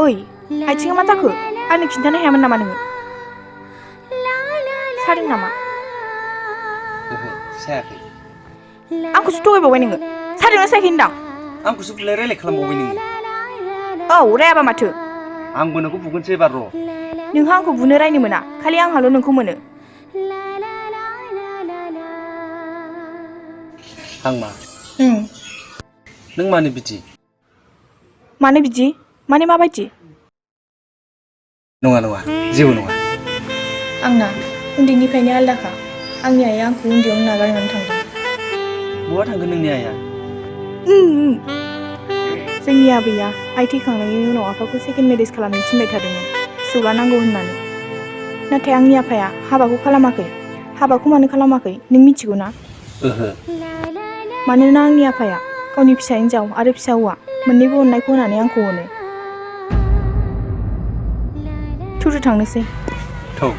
ओइ आथिङा मा जाखो आंनो खिन्थानो हायामोन नामा नोङो सादों नामा सायाखै आंखौसो थगायबावबाय नोङो सादोंना सायाखै होनदां आंखौसो बुलाय रायलाय खालामबावबाय नोङो औ रायाबा माथो आंबो नोंखौ बुगोनसै एबार र' नोंहा आंखौ बुनो रायनो मोना खालि आंहाल' नोंखौ मोनो आं मा नों मानो बिदि मानो बिदि माने माबायदि नङा नङा जेबो नङा आंना उन्दैनिफ्रायनो आलदाखा आंनि आइया आंखौ उन्दैयावनो नागारनानै थांदों बहा थांगोन नोंनि आइया जोंनि आबैया आइ थैखांनायनि उनाव आफाखौ सेकेन्ड मेरेज खालामनो थिनबाय थादोंमोन फिसौला नांगौ होननानै नाथाय आंनि आफाया हाबाखौ खालामाखै हाबाखौ मानो खालामाखै नों मिथिगौ ना ओहो मानोना आंनि आफाया गावनि फिसा हिन्जाव आरो फिसा हौवा मोन्नैबो अननायखौ होनानै आंखौ अनो थुदो थांनोसै थौ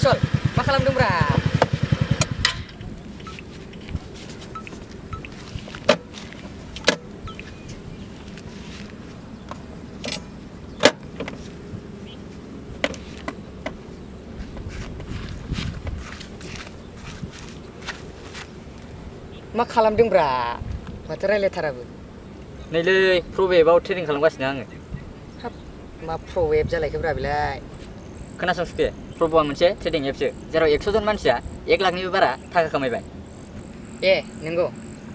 Sol, मा खालामदोंब्रा? मा खालामदोंब्रा? माथो रायलायथाराबो। नैलै प्रवेबआव ट्रेनिं खालामगासिनो आङो। हाब मा प्रवेब जालायखोब्रा बेलाय? खोनासं सुखे, प्रबआ मोनसे ट्रेडिं एपसो जेराव 100 जन मानसिया 1 लाखनिबो बारा थाखा खामायबाय। ए नंगौ।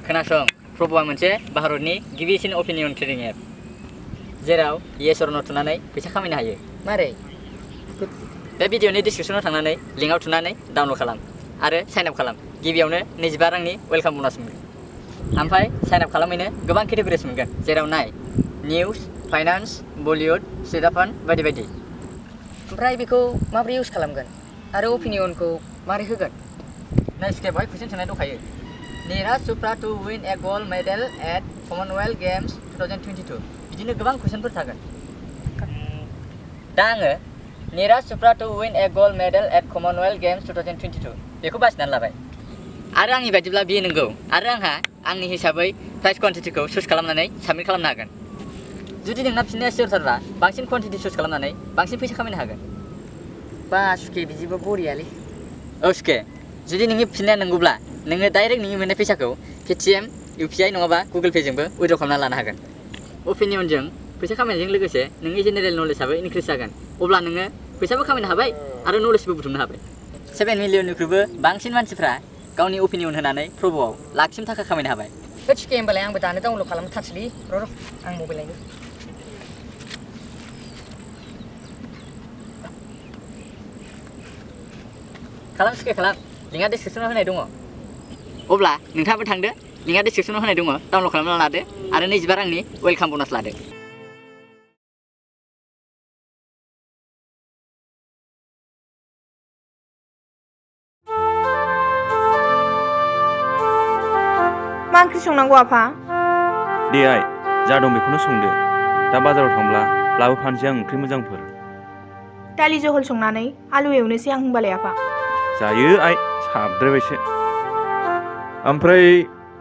खोनासं, प्रबआ मोनसे भारतनि गिबिसिन अपिनियन ट्रेडिं एप जेराव येस अर नो थुनानै फैसा खामायनो हायो। मारै? बे भिडिअनि डिसक्रिपसनाव थांनानै लिंकआव थुनानै डाउनलड खालाम आरो साइन आप खालाम। गिबियावनो 25 रांनि वेलकाम ब'नास मोनगोन। ओमफ्राय साइन आप खालामैनो गोबां केटेगरिस मोनगोन जेराव नाय news, finance, Bollywood, state of fund बायदि बायदि। ओमफ्राय बेखौ माबोरै इउज खालामगोन आरो अपिनियनखौ मारै होगोन? नाय सुखे, बेवहाय कुइसन सोंनाय दंखायो। Neeraj Chopra to win a gold medal at Commonwealth Games 2022 बिदिनो गोबां कुइसनफोर थागोन। दा आङो Neeraj Chopra to win a gold medal at Commonwealth Games 2022 बेखौ बासिनानै लाबाय आरो आंनि बायदिब्ला बेयो नंगौ आरो आंहा आंनि हिसाबै प्राइस कुवान्टिटिखौ चुज खालामनानै साबमिट खालामनो हागोन। जुदि नोंना फिननाया सियरथारबा बांसिन कुवान्टिटि चुज खालामनानै बांसिन फैसा खामायनो हागोन। बा सुखे बिदिबा बरियालै। औ सुखे, जुदि नोंनि फिननाया नंगौब्ला नोङो डाइरेक्ट नोंनि मोननाय फैसाखौ पेटिएम, इउपिआइ नङाबा गुगोल पेजोंबो उइड्र खालामना लानो हागोन। अपिनियनजों फैसा खामायनायजों लोगोसे नोंनि जेनेरेल नलेजआबो इनक्रिज जागोन। अब्ला नोङो फैसाबो खामायनो हाबाय आरो नलेजबो बुथुमनो हाबाय। 7 मिलियननिख्रुइबो बांसिन मानसिफ्रा गावनि अपिनियन होनानै प्रबआव लाखसिम थाखा खामायनो हाबाय। होद सुखे, होमबालाय आंबो दानो डाउनलड खालामनो थांसैलै। र' आं मबाइल लायनो। खालाम सुखे खालाम, लिंकआ डिसक्रिपसनाव होनाय दङ। अब्ला नोंथाङाबो थांदो, लिंकआ डिसक्रिपसनाव होनाय दङ, डाउनलड खालामना लादो आरो 25 रांनि वेलकाम ब'नास लादो। मा ओंख्रि संनांगौ आफा? दे आइ, जा दं बेखौनो संदो। दा बाजाराव थांब्ला लाबोफानोसै आं ओंख्रि मोजांफोर। दालि जहल संनानै आलु एवनोसै आं होनबालाय आफा। जायो आइ, साबद्रायबायसो। ओमफ्राय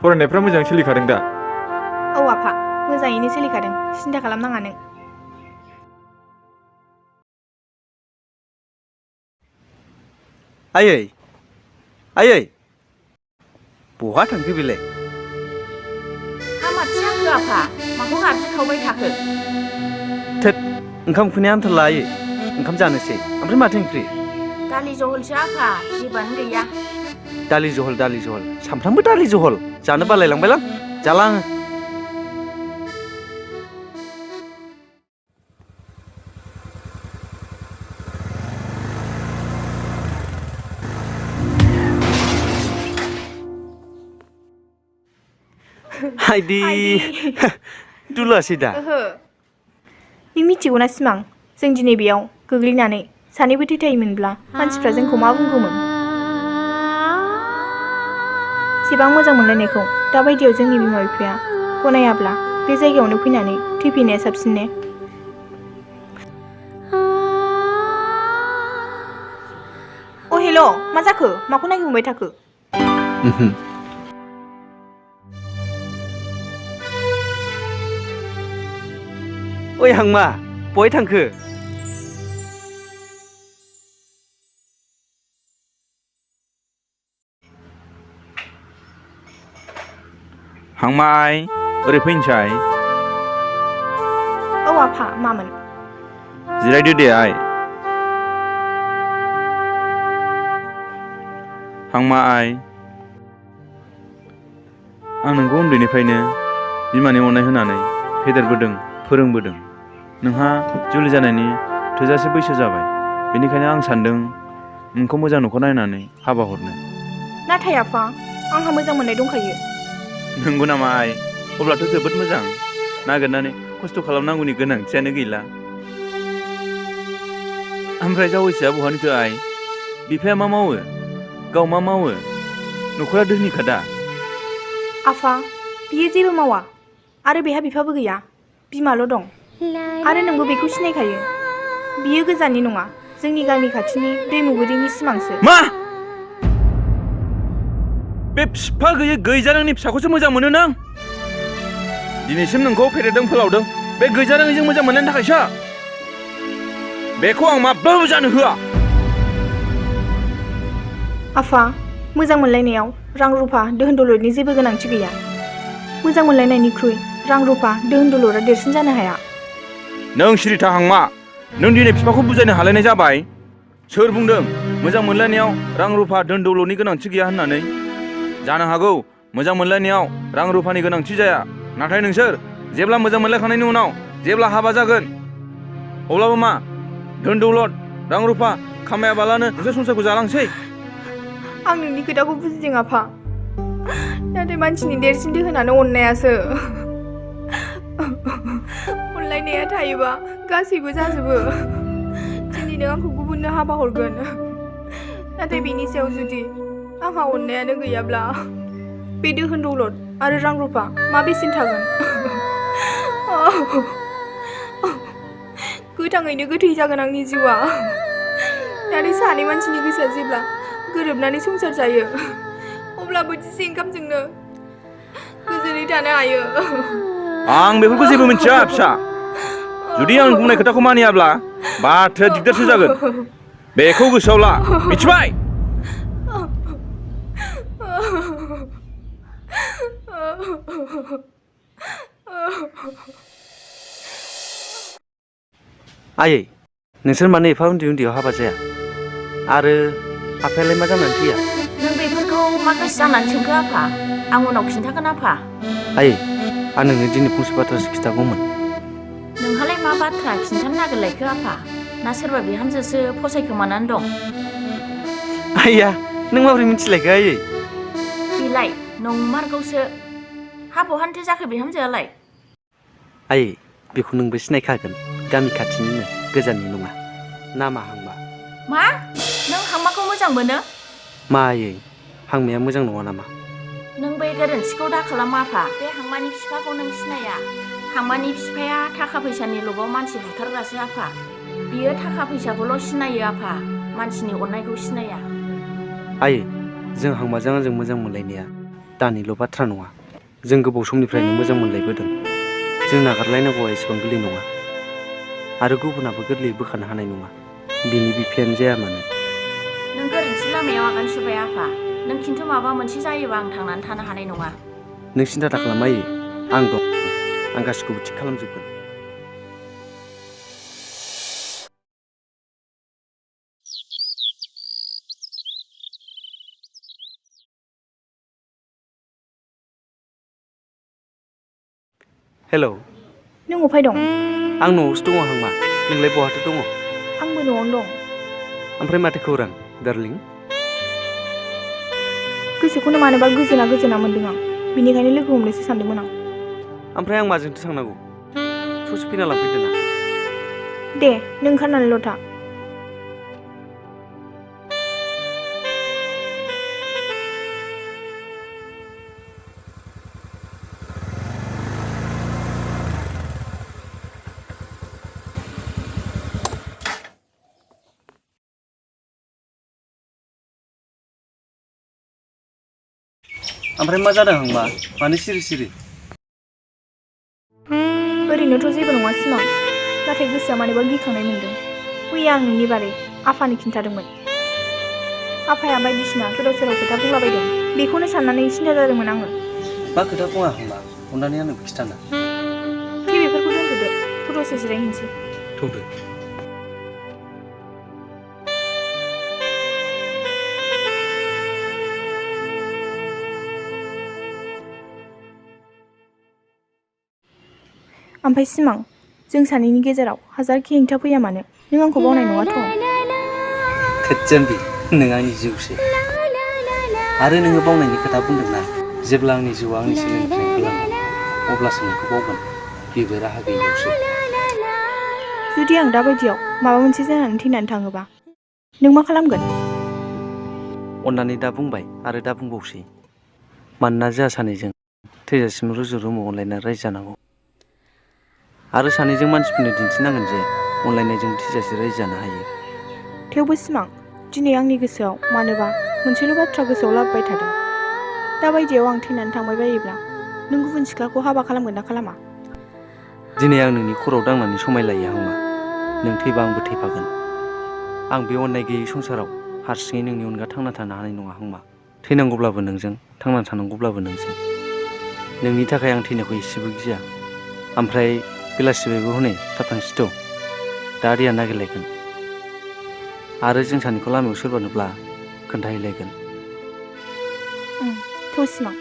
फरायनायफ्रा मोजां सोलिखादों दा? औ आफा, मोजाङैनो सोलिखादों, सिन्था खालामनाङा नों। आयै बहा थांखो बेलाय हामाथि आंखो आफा माखौ गाबज्रिखावबाय थाखो थोद ओंखाम उखैनाया आमथा लायो ओंखाम जानोसै ओमफ्राय माथो ओंख्रि दालि जहलसो आफा जेबोआनो गैया दालि जहल सामफ्रामबो दालि जहल जानो बालायलांबायलां जाला आङो हायदि दुलासै दा नों मिथिगौना सिमां जों दिनै बेयाव गोग्लैनानै सानैबो थैथायोमोनब्ला मानसिफ्रा जोंखौ मा बुंगौमोन एसेबां मोजां मोनलायनायखौ दाबायदियाव जोंनि बिमा बिफाया गनायाब्ला बे जायगायावनो फैनानै थैफैनाया साबसिन ने अ हेल' मा जाखो माखौ नायगंबाय थाखो ओइ हांमा बहाय थांखो हांमाय ओरै फैनोसै औ आफा मामोन जिरायदो दे आइ हांमाय आं नोंखौ उन्दैनिफ्रायनो बिमानि अननाय होनानै फेदेरबोदों फोरोंबोदों नोंहा जुलि जानायनि थोजासे बैसो जाबाय बेनिखायनो आं सान्दों नोंखौ मोजां न'खर नायनानै हाबा हरनो नाथाय आफा आंहा मोजां मोननाय दंखायो नंगौ नामा आइ अब्लाथ' जोबोद मोजां नागिरनानै खस्थ' खालामनांगौनि गोनांथियानो गैला ओमफ्राय जावैसोआ बहानिथो आइ बिफाया मा मावो गाव मा मावो न'खरा धोनिखा दा आफा बियो जेबो मावा आरो बेहा बिफाबो गैया बिमाल' दं आरो नोंबो बेखौ सिनायखायो बियो गोजाननि नङा जोंनि गामि खाथिनि दैमुगुरिनि सिमांसो मा बे फिफा गैयै गैजारोंनि फिसाखौसो मोजां मोनो नों दिनैसिम नोंखौ फेदेरदों फोलावदों बे गैजारोङैजों मोजां मोननायनि थाखायसो बेखौ आं माब्लाबाबो जानो होआ आफा मोजां मोनलायनायाव रां रुफा दोहोन दौलतनि जेबो गोनांथि गैया मोजां मोनलायनायनिख्रुइ रां रुफा दोहोन दौलतआ देरसिन जानो हाया नों सिरिथा हांमा नों दिनै बिफाखौ बुजायनो हालायनाय जाबाय सोर बुंदों मोजां मोनलायनायाव रां रुफा दोहोन दौलतनि गोनांथि गैया होननानै जानो हागौ मोजां मोनलायनायाव रां रुफानि गोनांथि जाया नाथाय नोंसोर जेब्ला मोजां मोनलायखांनायनि उनाव जेब्ला हाबा जागोन अब्लाबो मा दोहोन दौलत रां रुफा खामायाबालानो नोंसोर संसारखौ जालांसै आं नोंनि खोथाखौ बुजिदों आफा नाथाय मानसिनि देरसिन दोहोनानो अननायासो अनलायनाया थायोबा गासैबो जाजोबो दिनै नों आंखौ गुबुननो हाबा हरगोन नाथाय बेनि सायाव जुदि आंहा अननायानो गैयाब्ला बे दोहोन दौलत आरो रां रुफा मा बेसेन थागोन गोथाङैनो गोथै जागोन आंनि जिउआ नाथाय सानै मानसिनि गोसोआ जेब्ला गोरोबनानै संसार जायो अब्ला बोथिसे ओंखामजोंनो गोजोनै थानो हायो आं बेफोरखौ जेबो मिथिया फिसा जुदि आं बुंनाय खोथाखौ मानियाब्ला बाथ्राया दिगदारसो जागोन बेखौ गोसोआव ला मिथिबाय आयै नोंसोर मानो एफा उन्दै उन्दैयाव हाबा जाया आरो आफायालाय मा जानानै थैया नों बेफोरखौ मा गोसो जानानै सोंखो आफा आं उनाव खिन्थागोन आफा आयै आं नोंनो दिनै फंसे बाथ्रासो खिन्थागौमोन नोंहालाय मा बाथ्रा खिन्थानो नागिरलायखो आफा ना सोरबा बिहामजोसो फसायखोमानानै दं आइया नों माबोरै मिथिलायखो आयै बेलाय नंमारगौसो हा बहानिथो जाखो बिहामजोआलाय आयै बेखौ नोंबो सिनायखागोन गामि खाथिनिनो गोजाननि नङा नामा हांमा मा नों हांमाखौ मोजां मोनो मा आयै हांमाया मोजां नङा नामा नों बे गोरोन्थिखौ दा खालाम आफा बे हांमानि बिफाखौ नों सिनाया हांमानि बिफाया थाखा फैसानि लबाव मानसि बुथारग्रासो आफा बियो थाखा फैसाखौल' सिनायो आफा मानसिनि अननायखौ सिनाया आयै जों हांमाजों आंजों मोजां मोनलायनाया दानिल' बाथ्रा नङा जों गोबाव समनिफ्रायनो मोजां मोनलायबोदों जों नागारलायनांगौआ एसेबां गोरलै नङा आरो गुबुनाबो गोरलैयै बोखानो हानाय नङा बिनि बिफायानो जाया मानो नों गोरोन्थि लामायाव आगान सुरबाय आफा नों खिन्थु माबा मोनसे जायोबा आं थांनानै थानो हानाय नङा। नों सिन्था दाखालाम आयै, आं दं, आं गासिखौबो थिग खालामजोबगोन। हेलौ, नों अफाय दं? आं न'आवसो दङ हांमा, नोंलाय बहाथो दङ? आंबो न'आवनो दं। ओमफ्राय माथो खौरां डार्लिं? गोसोखौनो मानोबा गोजोना गोजोना मोन्दों आं, बेनिखायनो लोगो हमनोसो सानदोंमोन आं। ओमफ्राय आं माजोंथो थांनांगौ? ससे फैना लांफैदो ना। दे नों ओंखारनानैल' था। ओमफ्राय मा जादों हांमा? मानो सिरि सिरि? ओरैनोथ' जेबो नङा सिमां, नाथाय गोसोआ मानोबा गिखांनाय मोन्दों। मैया आं नोंनि बारै आफानो खिन्थादोंमोन। आफाया बायदिसिना गोदाव सोराव खोथा बुंलाबायदों, बेखौनो साननानै सिन्था जादोंमोन आङो। मा खोथा बुङा हांमा? अननानै आंनो खिन्थाना। दे बेफोरखौ दोनथ'दो, दसे जिरायहैनोसै। थौदो। ओमफ्राय सिमां, जों सानैनि गेजेराव हाजारखि हेंथा फैया मानो, नों आंखौ बावनाय नङाथ'? खोथियाम्बि, नों आंनि जिउसो। आरो नोङो बावनायनि खोथा बुंदोंना, जेब्ला आंनि जिउआ आंनि सोलेरनिफ्राय ओंखारलांगोन, अब्लासो नोंखौ बावगोन। बेबो राहा गैयियावसो। जुदि आं दा बायदियाव माबा मोनसे जानानै थैनानै थाङोबा, नों मा खालामगोन? अननानै दा बुंबाय आरो दा बुंबावसै। मानोना जोंहा सानैजों थैजासिम रुजु रुमु अनलायना रायजो जानांगौ। आरो सानैजों मानसिफोरनो दिन्थिनांगोन जे अनलायनायजों थैजासे रायजो जानो हायो। थेवबो सिमां, दिनै आंनि गोसोआव मानोबा मोनसेल' बाथ्रा गोसोआव लाबोबाय थादों। दा बायदियाव आं थैनानै थांबाय बायोब्ला, नों गुबुन सिख्लाखौ हाबा खालामगोन ना खालामा? दिनै आं नोंनि खर'आव दांनानै समाय लायो हांमा। नों थैबा आंबो थैफागोन। आं बे अननाय गैयै संसाराव हारसिङै नोंनि अनगा थांना थानो हानाय नङा हांमा। थैनांगौब्लाबो नोंजों, थांना थानांगौब्लाबो नोंजों। नोंनि थाखाय आं थैनायखौ एसेबो गिया। ओमफ्राय बेलासिबायबो हनै थाब थांसैथ'। दा आदैया नागिरलायगोन। आरो जों सानैखौ लामायाव सोरबा नुब्ला खोन्थाहैलायगोन। थौ सिमां।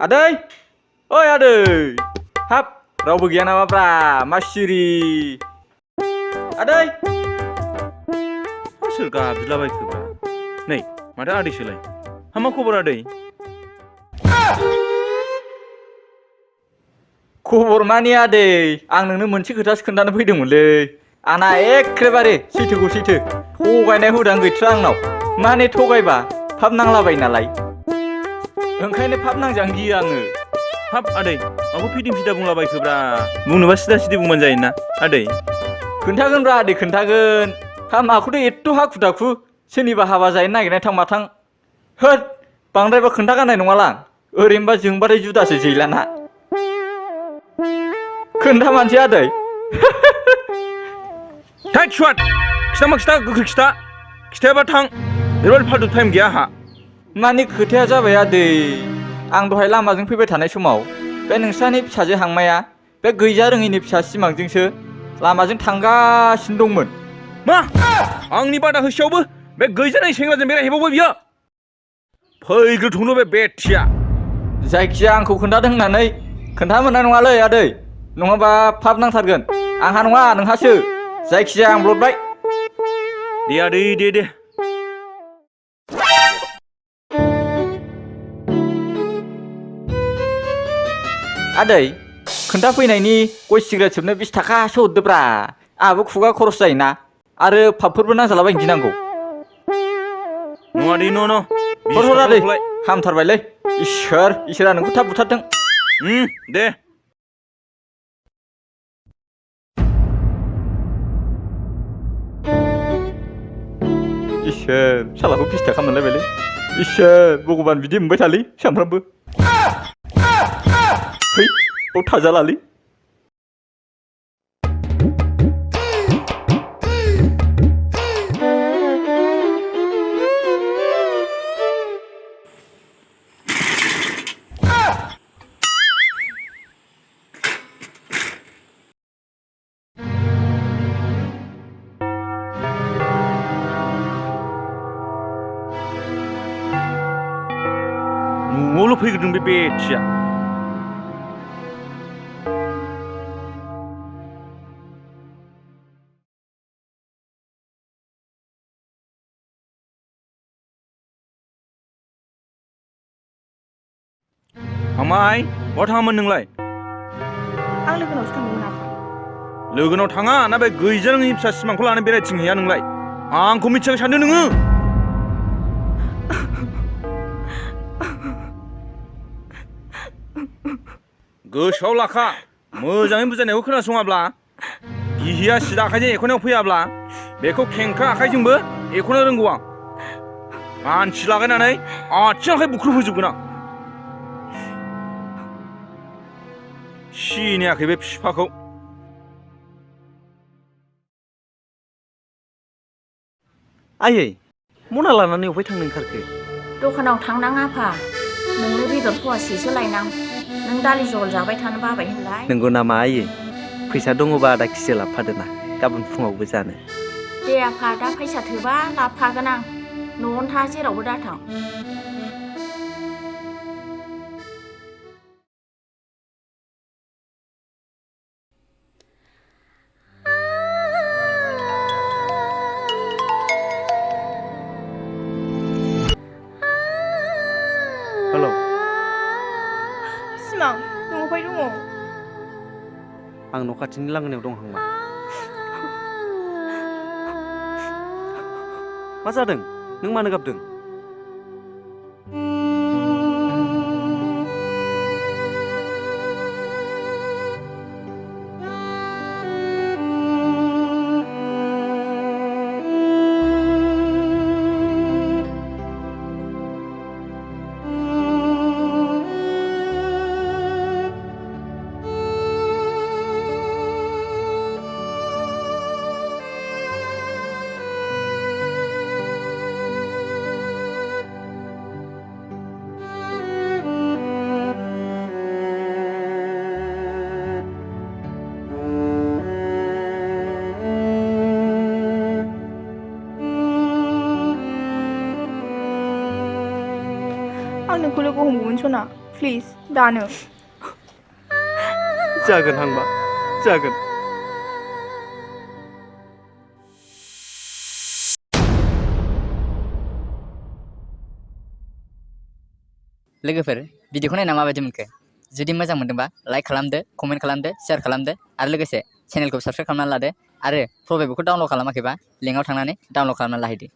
आदै, ओइ आदै, हाब रावबो गैया नामाब्रा? मा सिरि? आदै, सोर गाबज्रिलाबायखोब्रा? नै माथो आदैसोलाय? हा मा खबर आदै? खबर मानि आदै, आं नोंनो मोनसे खोथासो खोन्थानो फैदोंमोनलै। आंना एखेबारे सैथोखौ सैथो थगायनाय हुदां गैथ्रा आंनाव। माने थगायबा फाब नांलाबायो नालाय, ओंखायनो फाब नांजानो गियो आङो। हाब आदै, माखौ फिदिं फिदा बुंलाबायखोब्रा? बुंनोबा सिदा सिदि बुंबानो जायोना आदै। खोन्थागोनब्रा आदै खोन्थागोन। हा माखौथो एथ' हाखु दाखु सोरनिबा हाबा जाहैनो नागिरनाय थां माथां। होद, बांद्रायबा खोन्थागारनाय नङालां। ओरैनोबा जोंबाथाय जुदासो जैलाना। खोन्थामारसै आदै। थैद सुवाद, खिथामा खिथा, गोख्रै खिथा। खिथायाबा थां, एरैबायदि फाल्तु टाइम गैया आंहा। माने खोथाया जाबाय आदै, आं दहाय लामाजों फैबाय थानाय समाव बे नोंस्रानि फिसाजो हांमाया बे गैजा रोङैनि फिसा सिमांजोंसो लामाजों थांगासिनो दंमोन। मा? आंनि बादा होसेयावबो बे गैजारोङै सेंग्राजों बेरायहैबावबाय बियो? फैग्रोथोंल' बे बेथिया। जायखिया आंखौ खोन्थादों होननानै खोन्था मोननाय नङालै आदै, नङाबा फाब नांथारगोन। आंहा नङा नोंहासो। जायखिजाया आं ब्लदबाय। दे आदै दे दे। आदै खोन्थाफैनायनि गय सिगारेट सोबनो 20 थाखासो हरदोब्रा आहाबो खुगा खरस जायोना आरो पापफोरबो नांजालाबायनो गिनांगौ नङा दे न' हर आदै हामथारबायलै इसोरा नोंखौ थाब बुथारथों दे इसोर सालाखौ 20 थाखा मोनलायबायलै इसोर भगबान बिदि मोनबाय थालै सानफ्रामबो है बाव थाजालालै न'आवल' फैग्रोदों बे बेथिया हांमाय बहा थाङामोन नोंलाय आं लोगोनावसो थांदोंमोन आफा लोगोनाव थाङा ना बे गैजारोङै फिसा सिमांखौ लानानै बेरायथिंहैया नोंलाय आंखौ मिथियाखै सानदों नोङो गोसोआव लाखा मोजाङै बुजायनायखौ खोनासङाब्ला गिहिया सिदा आखाइजों एख'नायाव फैयाब्ला बेखौ खेंख्रा आखाइजोंबो एख'नो रोंगौ आं मानसि लागायनानै आथिं आखाइ बुख्रुबहोजोबगोन आं सिनायाखै बे बिफाखौ आयै मना लानानै अबेहाय थांनो ओंखारखो दखानाव थांनां आफा नोंनो बेदर फवासेसो लायनां नों दालि जहल जाबाय थानो बाबाय होनलाय नंगौ नामा आयै फैसा दङबा आदा खिसे लाबोफादोना गाबोन फुङावबो जानो दे आफा दा फैसा थोबा लाबोफागोन आं न'आवनो था जेरावबो दाथां हेलौ सिमां नों अबहाय दङ आं न' खाथिनि लांगोनायाव दं हांमा मा जादों नों मानो गाबदों आं नोंखौ लोगो हमगौमोन सना प्लिज दानो जागोन हांमा जागोन लोगोफोर भिडिअखौ नायना माबायदि मोनखो जुदि मोजां मोनदोंबा लाइक खालामदो कमेन्ट खालामदो शेयार खालामदो आरो लोगोसे चेनेलखौ साबस्क्राइब खालामनानै लादो आरो प्रबेबुकखौ डाउनलड खालामाखैबा लिंकआव थांनानै डाउनलड खालामनानै लाहैदो